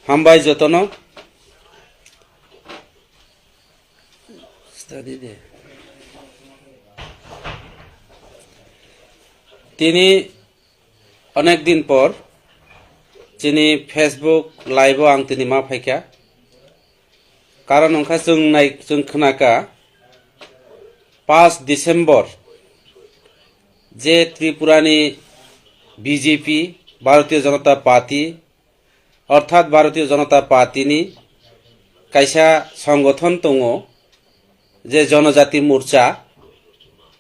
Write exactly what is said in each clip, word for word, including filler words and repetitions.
Hambai jotono. Tini onek din por chini Facebook live o ang tini ma phaikha. Karon wngkha chwng nai, chwng khnakha paanch December je Tripura ni B J P, Bharatiya Janata Party, orthat Bharatiya Janata Party ni kaisa songothon tongo, je Jonojati Morcha,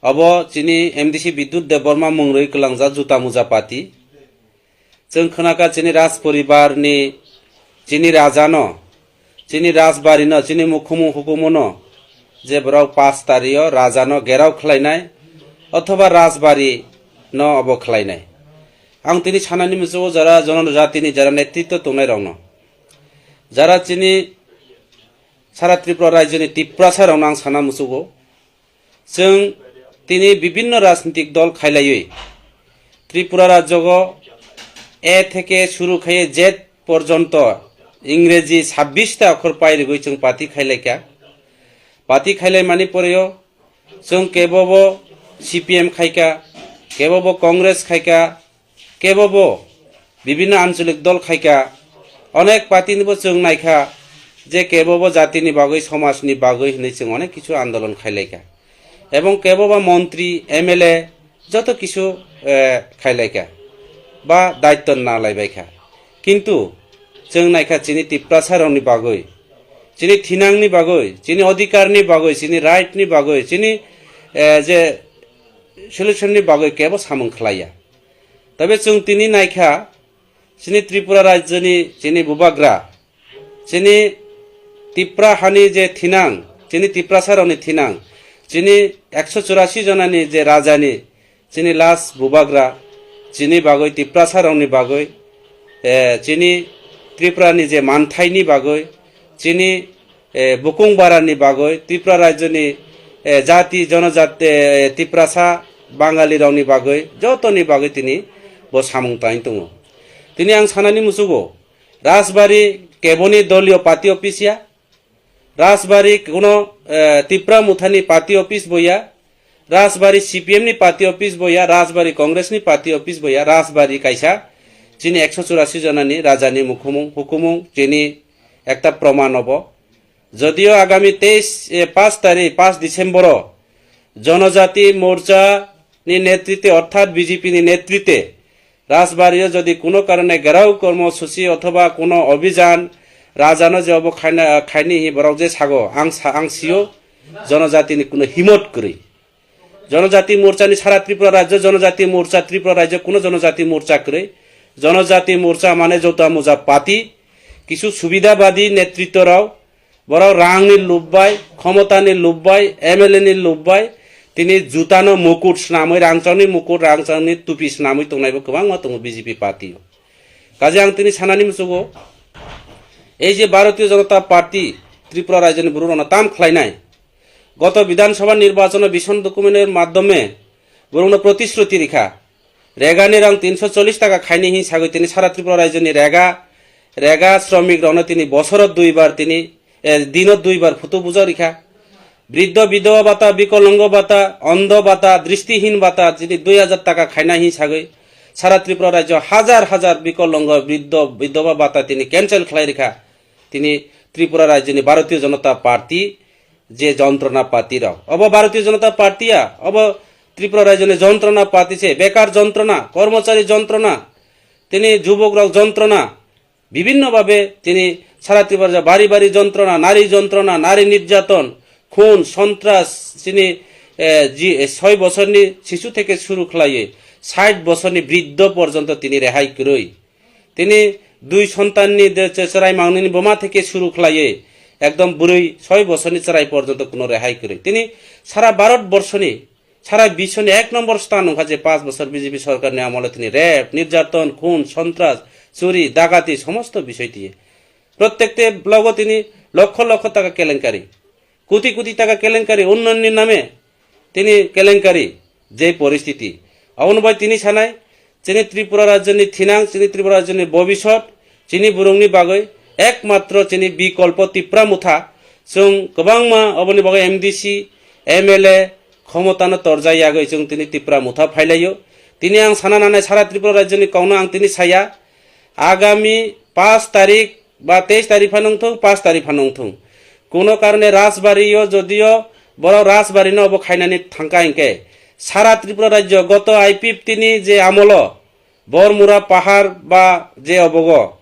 obo chini M D C Bidyut Debbarma mungrwi kwlangjak juta muja party. Chwng khnakha chini raj poribar ni, chini raja no, chini rajbari no, chini mukhumung hukumu no, je borok paanch tari o raja no gerao khlainai, othoba rajbari no obo khlainai. Ang tini sanani muchungo jara jonojati ni jara netritwo tongnai rok no, jara chini sara Tripura rajyo ni Tiprasa rok no ang sana muchungo. Chwng tini bibinno rajnitik dol khailaiwi Tripura rajyogo A theke suru khaiye Z porjonto Ingreji sabbish ta okhor pairigwi chwng party khailaikha. Party khailaimani poreo chwng kebobo C P M khaikha, kebobo Congress khaikha, kebobo bibinno ancholik dol khaikha, onek party nibo chwng naikha je kebobo jatini bagwi, somajni bagwi hinwi chwng onek kichu andolon khailaikha. Ebong keboba montri, M L A joto kichu, eh, khailaikha ba daitto nalaibaikha. Kintu chwng naikha chini Tiprasa rokni bagwi, chini thinangni bagwi, chini odhikarni bagwi, chini right ni bagwi, chini, eh, je solution ni bagwi kebo samung khlaiya. Tobe chwng tini naikha, chini Tripura rajyoni chini bubagra, chini Tipra hani je thinang, chini Tiprasa rokni thinang, chini ekso churasi jonani je rajani, chini last bubagra, chini bagwi Tiprasa rokni bagwi, eh, chini Tripura ni je manthaini bagwi, chini eh, bukung barani bagwi, Tripura rajyoni, eh, jati, jonojati, eh, Tiprasa, Bangali rokni bagwi, jotoni bagwi tini bo samung tangwi tongo. Tini ang sanani muchungo, Rajbari keboni doliyo party office ya, Rajbari kuno, eh, Tipra Mothani party office bo ya, Rajbari C P M ni party office bo ya, Rajbari Congress ni party office bo ya, Rajbari kaisa chini ekso churasi jonani rajani mukhumung, hukumung, chini ekta proman obo. Jodio agami teis, eh, paanch tarikh, paanch December o Jonojati Morcha ni netrite, orthat B J P ni netrite, Rajbari o jodi kuno karone gherao kormosuchi othoba kuno obhijan rajano je obo khaina, khaini hi borok je sago, ang sa-, ang sio, Jonojati ni kuno himot kwrwi. Jonojati Morcha ni sara Tripura rajyo, Jonojati Morcha Tripura rajyo, kuno Jonojati Morcha kwrwi. Jonojati Morcha mane jota muja party, kisu subidabadi netritto rok, borok rang ni lubbai, khomota ni lubbai, M L A ni lubbai, tini juta no mukut swnamwi, rangchak ni mukut, rangchak ni tupi swnamwi tongnai bo kwbangma tongo B J P party o. Kaje ang tini sanani muchungo, ei je Bharatiya Janata Party Tripura rajyo ni borok rok no tam khlainai, goto Bidhan Sabha nirbachon o vision document er madhyome borok no protishruti rikha. Rega ni rang tinso chollish taka khaini hin sagwi tini sara Tripura rajyo ni rega, rega sromik rok no tini bosoro duibar tini, eh, dino duibar photo buja rikha. Briddo bidhoba bata, bikolongo bata, ondho bata, dristihin bata, tini dui hajar taka khaina hin sagwi sara Tripura rajyo hajar hajar bikolongo briddo bidhoba bata tini cancel khlai rikha. Tini Tripura rajyo ni Bharatiya Janata Party je jontrona party rok. Obo Bharatiya Janata Party ya, obo Tripura rajyo ni jontrona party se, bekar jontrona, kormochari jontrona, tini jubok rok jontrona, bibhinno bhabe tini sara Tripura rajyo bari bari jontrona, nari jontrona, nari nirjaton, khun, sontras, tini, eh, ji, eh, soi bosorni sisu theke suru khlaiwi sait bosorni briddo porjonto tini rehai kwrwi. Tini dui sontanni de che-, chwrai mangnini buma theke suru khlaiwi ekdom bwrwi soi bosorni chwrai porjonto kuno rehai kwrwi. Tini sara Bharat borshoni, sara biশ্বni ek nombor sthan wngkha je paanch bosor B J P sorkarni amole tini rape, nirjaton, khun, sontras, churi, dagati somosto bisoi tiye. Prottekte blogo tini lokho lokho taka kelenkari. Koti koti taka kelenkari, unnayonni name tini kelenkari, je poristiti. Abono bai tini sanai, chini Tripura rajyoni thinang, chini Tripura rajyoni bobisot, chini borokni bagwi ekmatro chini bikolpo Tipra Motha, chwng kwbangma oboni bagwi M D C, M L A, khomotano torjak yagwi chwng tini Tipra Motha phailaio. Tini ang sana nanai sara Tripura rajyoni kokno ang tini saya, agami paanch tarik ba teis tarik phano wngthung, paanch tarik phano wngthung, kuno karone Rajbari-o jodio borok Rajbari-no obo khainani thangkha hinkhe, sara Tripura rajyo goto I P F T ni je amolo Bormura pahar ba je obogo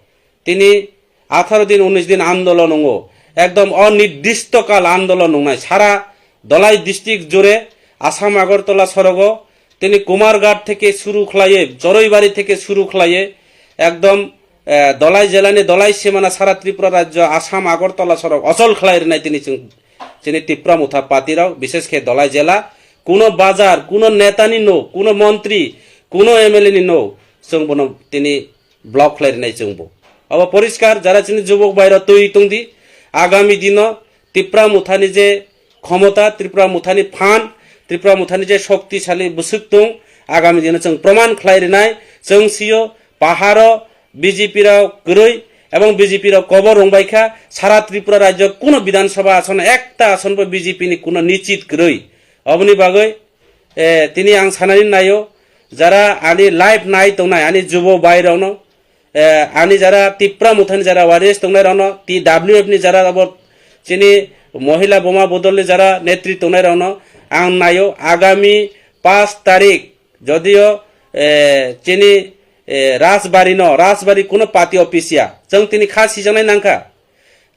tini atharo din, unis din andolon wngo, ekdom onirdishtokal andolon wngnai. Sara Dhalai district jure Assam Agartala sorogo tini Kumarghat theke suru khlaiye, Choroibari theke suru khlaiye, ekdom, eh, Dhalai jelani Dhalai simana sara Tripura rajyo Assam Agartala sorok ochol khlai rwnai tini chwng chini Tipra Motha party rok, bishesh khe Dhalai jela, kuno bazar, kuno netani no, kuno montri, kuno M L A ni no, chwng bono tini block khlai rwnai chwngbo. Abo poriskar, jara chini jubok bai rok twi tongdi, agami dino Tipra Mothani je khomota, Tripura Mothani phan, Tripura Mothani je shoktisali bwswk tong, agami dino chwng proman khlai rwnai, chwng sio paharo B J P rok kwrwi ebong B J P rok kobor rwngbaikha, sara Tripura rajyo kuno Bidhan Sabha ason, ekta asonbo B J P ni kuno nichit kwrwi. Oboni bagwi, eh, tini ang sanani naio, jara ani live nai tongnai ani jubo bai rokno, eh, ani jara Tipra Mothani jara warriors tongnai rokno, T W F ni jara abo chini Mohila Boma Bodol ni jara netri tongnai rokno ang naio, agami paanch tarik jodio, eh, chini, eh, Rajbari no, Rajbari kuno party office ya, chwng tini kha sijaknai nangkha.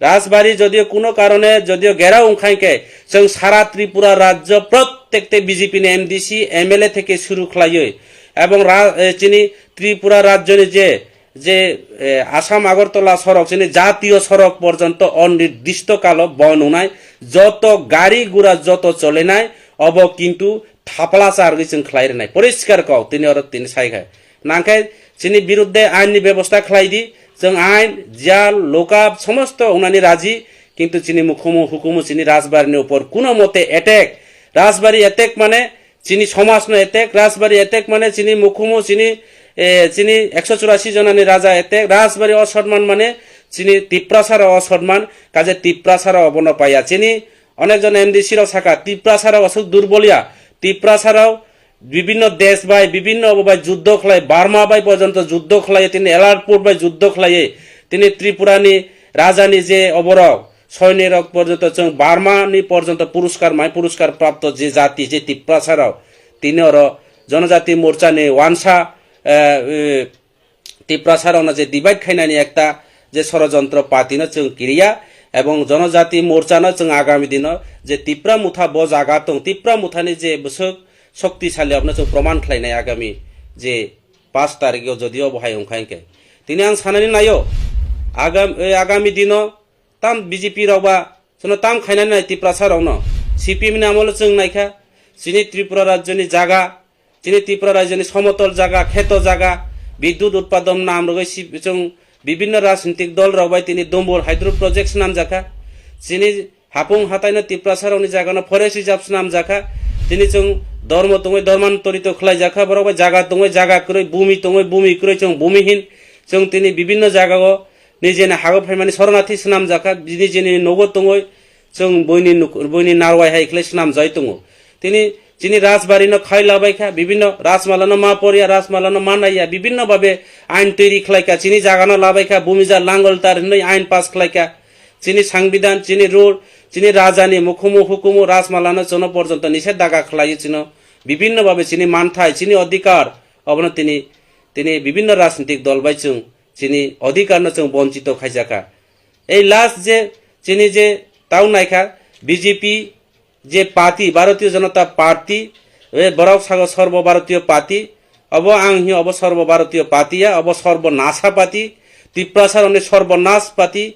Rajbari jodio kuno karone jodio gherao wngkha hinkhe, chwng sara Tripura rajyo prottekte B J P ni M D C, M L A theke suru khlaiwi ebong ra-, eh, chini Tripura rajyoni je, je, eh, Assam Agartala sorok chini jatiyo sorok porjonto onirdishtokalo bon wngnai, joto gari gura joto cholenai obo kintu thapla chargwi chwng khlai rwnai. Poriskar kok tini oro tini sai kha. Nangkhe chini birudde ain ni bebosta khlai di. Chwng ain, jal, lokap, somosto wngnani raji, kintu chini mukhumu hukumu chini Rajbari ni upor kuno mote attack. Rajbari attack mane chini somaj no attack, Rajbari attack mane chini mukhumu chini, eh, chini ekso churasi jonani raja attack, Rajbari osonman mane chini Tiprasa rok osonman, kaje Tiprasa rok obono paiya. Chini onek jon M D C rok saka, Tiprasa rok aswk durbol ya, Tiprasa rok bibinno desh bai, bibinno obo bai juddho khlai, Burma bai porjonto juddho khlai, tini airport bai juddho khlai, tini Tripura ni raja ni je oborok soini rok porjonto chwng Burma ni porjonto puruskar mai, puruskar prapto je jati, je Tiprasa rok, tini oro Jonojati Morcha ni wansa, eh, eh, Tiprasa rokno je divide khainani ekta je sorojontro party no chwng kiriya, ebong Jonojati Morcha no chwng agami dino je Tipra Motha bo jaga tong, Tipra Mothani je bwswk shoktisali abono chwng proman khlainai agami je paanch tarikh o jodi obo hai wngkha hinkhe. Tini ang sanani naio, agam-, eh, agami dino tam B J P rok ba chwngno tam khainani nai Tiprasa rokno. C P M ni amolo chwng naikha, chini Tripura rajyoni jaga, chini Tripura rajyoni somotol jaga, kheto jaga, bidyut utpadon nam rwgwi si-, chwng bibinno rajnitik dol rok bai tini Dumbur hydro project swnamjakha. Chini hapung hataino Tiprasa rokni jagano forest reserve swnamjakha. Tini chwng dormo tongwi dormantorito khlaijakha, borok bai jaga tongwi jaga kwrwi, bumi tongwi bumi kwrwi, chwng bumihin. Chwng tini bibinno jagao nijeni hago phaimani soronarthi swnamjakha, nijeni nogo tongwi chwng buini nuk-, buini narwai hai khlai swnamjai tongo. Tini chini Rajbari no khai labai kha, bibinno Rajmala no ma porya, Rajmala no ma naiya, bibinno babe ain toiri khlai kha, chini jaga no labai kha, bumija langol tar hinwi ain pass khlai kha. Chini sangbidan, chini rule, chini raja ni mukhumu hukumu Rajmala no chono porjonto nisedagha khlai chino, bibinno babe chini manthai, chini odhikar, obono tini, tini bibinno rajnitik dol bai chwng chini odhikar no chwng bonchito khaijakha. Ei last je chini je tau naikha B J P je party, Bharatiya Janata Party, e borok sago Sarbo Bharatiya Party, obo ang hi obo Sarbo Bharatiya Party ya, obo Sarbo Nasa Party, Tiprasa rokni Sarbo Nas Party,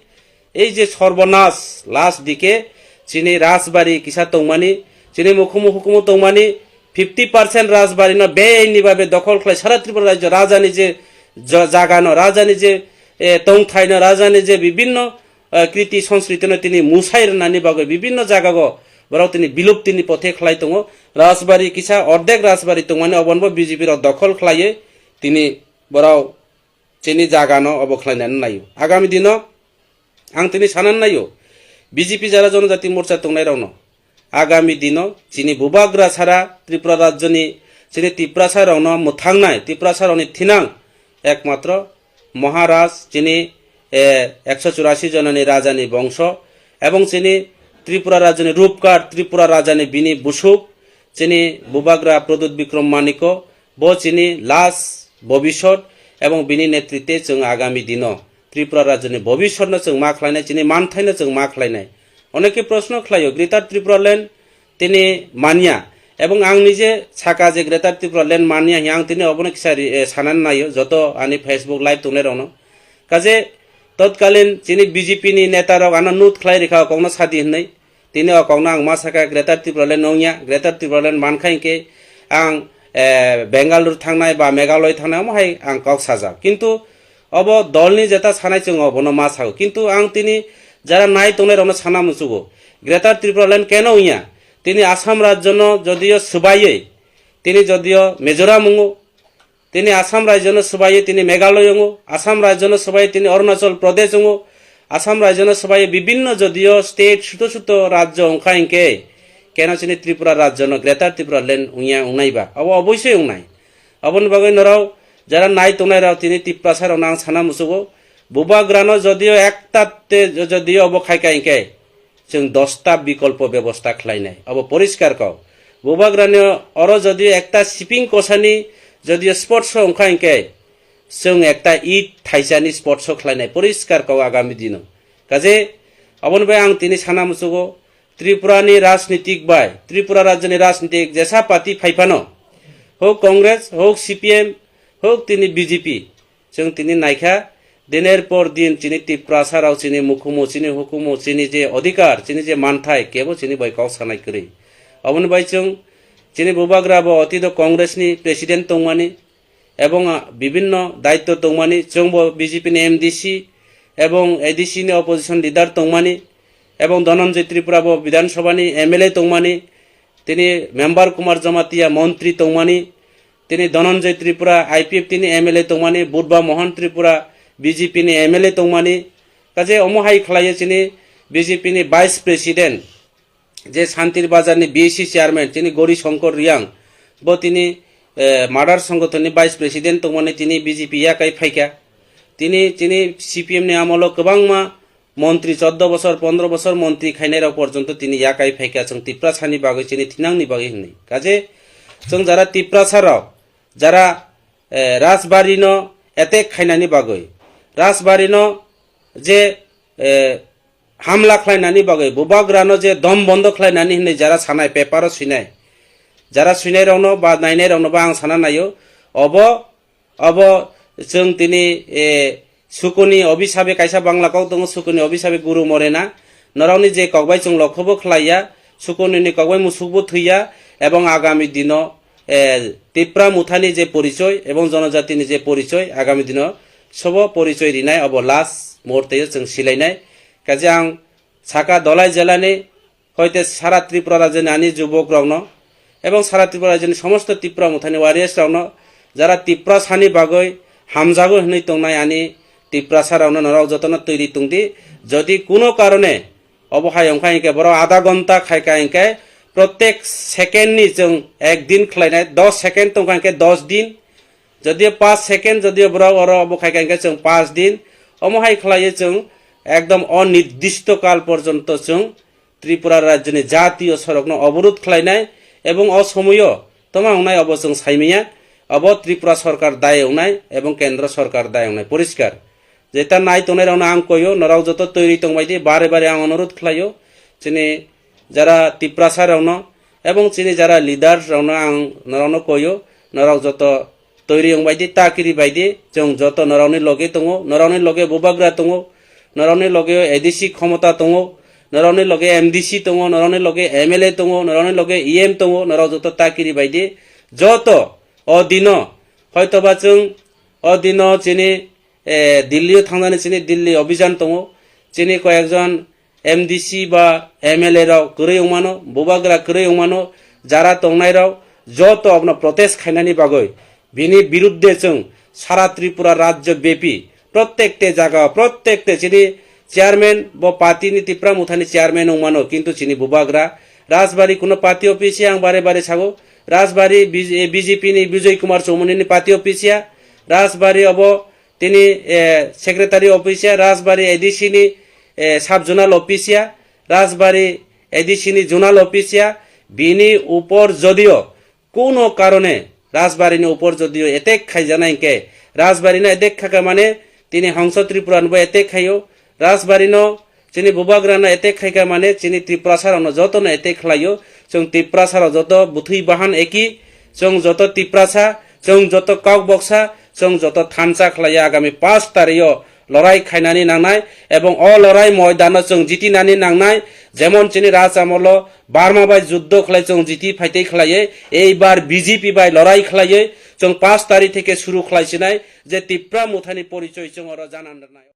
ei je Sarbo Nas last dike chini Rajbari kisa tongmani, chini mukhumu hukumu tongmani, fifty percent Rajbari no beini babe dokhol khlai sara Tripura rajyo rajani je ja-, jaga no, rajani je, eh, tongthai no, rajani je bibinno, eh, kriti sanskriti no tini musai rwnani bagwi bibinno jaga go borok tini bilupti ni pothe khlai tongo. Rajbari kisa ordek Rajbari tongmani obono bo B J P rok dokhol khlaiwi tini borok chini jaga no obo khlainani naio. Agami dino Ang tini sanan naio, B J P jara Jonojati Morcha tongnairokno, agami dino chini bubagra sara Tripura rajyoni chini Tiprasa rokno mwthangnai, Tiprasa rokni thinang ekmatro Maharaj chini, eh, ekso churasi jonani rajani bongso ebong chini Tripura rajyoni Rupkar, Tripura rajani bini busuk chini bubagra Pradyut Bikram Manikko, bo chini last bobisot ebong bini netrite chwng agami dino Tripura rajyoni bobisotno chwng ma khlainai, chini manthaino chwng ma khlainai. Oneke proshno khlaio, Greater Tripura Land tini manya. Ebong ang nije saka je Greater Tripura Land manya hiya ang tini obono kisa ri-, eh, sanan naio joto ani Facebook live tongnai rokno. Kaje totkalin chini B J P ni neta rok ano nut khlai rikha o kokno sadi hinwi. Tini o kokno ang ma saka Greater Tripura Land wngya, Greater Tripura Land mankha hinkhe ang, eh, Bengaluru thangnai ba Meghalaya thangnai omo hai ang kok sajak. Kintu obo dolni jeta sanai chwng obono ma sago. Kintu ang tini jara nai tongnai rokno sana muchugo. Greater Tripura Land keno wngya? Tini Assam rajyono jodio swbaiwi, tini jodio Mizoram wngo, tini Assam rajyono swbaiwi tini Meghalaya wngo, Assam rajyono swbaiwi tini Arunachal Pradesh wngo, Assam rajyono swbaiwi bibinno jodio state suto suto rajyo wngkha hinkhe keno chini Tripura rajyono Greater Tripura Land wngya wngnai ba? Obo oboisoi wngnai. Aboni bagwi norok jara nai tongnai rok tini Tiprasa rokno ang sana muchugo, bubagrano jodio ekta te jodio obo khaika hinkhe chwng dosta bikolpo bebosta khlainai, obo poriskar kok. Bubagrani oro jodio ekta siping kosani jodio sports show wngkha hinkhe chwng ekta it thaisani sports show khlainai, poriskar kok agami dino. Kaje aboni bai ang tini sana muchugo, Tripurani rajnitik bai, Tripura rajyoni rajnitik jesa party phaiphano, hok Congress, hok C P M, hok tini B J P, chwng tini naikha, diner por din chini Tiprasa rok chini mukhumu, chini hukumu, chini je odhikar, chini je manthai, kebo chini bai kok sanai kwrwi. Aboni bai chwng chini bubagra bo otito Congress ni president tongmani, ebong, ah, bibinno daitto tongmani, chwngbo B J P ni M D C ebong A D C ni opposition leader tongmani, ebong Dhananjay Tripura bo Bidhan Sabha ni M L A tongmani, tini Member Kumar Jamatia montri tongmani, tini Dhananjay Tripura I P F T ni M L A tongmani, Budba Mohan Tripura B J P ni M L A tongmani, kaje omo hai khlaiwi chini B J P ni Vice President je Santir Bazar ni B A C chairman chini Gauri Shankar Reang, bo tini, eh, Madar Sangathon ni vice president tongmani tini B J P yakai phaikha. Tini chini C P M ni amolo kwbangma montri, choddo bosor, pondro bosor montri khainai rok porjonto tini yakai phaikha, chwng Tiprasa ni bagwi chini thinang ni bagwi hinwi. Kaje chwng jara Tiprasa rok, jara, eh, Rajbari no attack khainani bagwi, Rajbari no je, eh, hamla khlainani bagwi, bubagrano je dom bondo khlainani hinwi jara sanai, paper o swinai, jara swinai rokno ba nainai rokno ba ang sana naio, obo, obo chwng tini, eh, sukuni obisabe kaisa Bangla kok tongo, sukuni obisabe guru morena, norokni je kokbai chwng lokhobo khlaiya, sukuni ni kokbai musukbo thwiya, ebong agami dino, eh, Tipra Mothani je porichoi ebong jonojatini je porichoi, agami dino sobo porichoi rinai, obo last muhurte chwng silainai. Kaje ang saka Dhalai jelani hoite sara Tripura rajyoni ani jubok rokno ebong sara Tripura rajyoni somosto Tipra Mothani warriors rokno, jara Tiprasani bagwi hamjago hinwi tongnai ani Tiprasa rokno norok jotono twi ri tongdi. Jodi kuno karone obo hai wngkha hinkhe borok adha ghonta khaika hinkhe, protek second ni chwng ek din khlainai, dos second tongkha hinkhe dos din, jodi pas second jodi borok oro obo khaika hinkhe chwng pas din, omo hai khlaiwi chwng ekdom onirdisto kal porjonto chwng Tripura rajyoni jatiyo sorokno oborod khlainai ebong o somoyo toma wngnai obo chwng saimanya, obo Tripura sorkar dai wngnai ebong kendro sorkar dai wngnai poriskar. Jeta nai tongnai rokno ang koyo, norok joto twi ri tongbai di, bare bare ang onorod khlaio, chini jara Tiprasa rokno ebong chini jara leaders rokno ang norokno koyo, norok joto twi ri wngbai di, ta kiri bai di, chwng joto norokni loge tongo, norokni loge bubagra tongo, norokni loge A D C khomota tongo, norokni loge M D C tongo, norokni loge M L A tongo, norokni loge E M tongo, norok joto ta kiri bai di, joto o dino, hoitoba chwng o dino chini, eh, Delhi o thangnani chini Delhi obijan tongo, chini koyekjon M D C ba M L A rok kwrwi wngmano, bubagra kwrwi wngmano, jara tongnai rok joto abono protest khainani bagwi bini birudde chwng sara Tripura rajyo bepi protekte jaga, protekte chini chairman, bo party ni Tipra Motha ni chairman wng mano, kintu chini bubagra Rajbari kuno party office ya, ang bare bare sago, Rajbari B J P ni Bijoy Kumar Chowmani ni party office ya, Rajbari obo tini, eh, secretary office ya, Rajbari A D C ni, eh, sub zonal office ya, Rajbari A D C ni zonal office ya, bini upor jodio kuno karone Rajbari ni upor jodio attack khaijaknai hinkhe, Rajbari no attack khaka mane tini Hongso Tripura no bo attack khaio, Rajbari no chini bubagra no attack khaika mane chini Tiprasa rok no joto no attack khlaio, chwng Tiprasa rok joto bwthwi bahan eki, chwng joto Tiprasa, chwng joto kok boksa, chwng joto thansa khlaio agami pash tarikh o lorai khainani nangnai, ebong o lorai moidano chwng jitinani nangnai, jemon chini raj amolo Burma bai juddo khlai chwng jiti phaitei khlaiwi, eibar B J P bai lorai khlaiwi chwng pash tarikh theke suru khlaisinai, je Tipra Mothani porichoi chwng oro janan rwnai.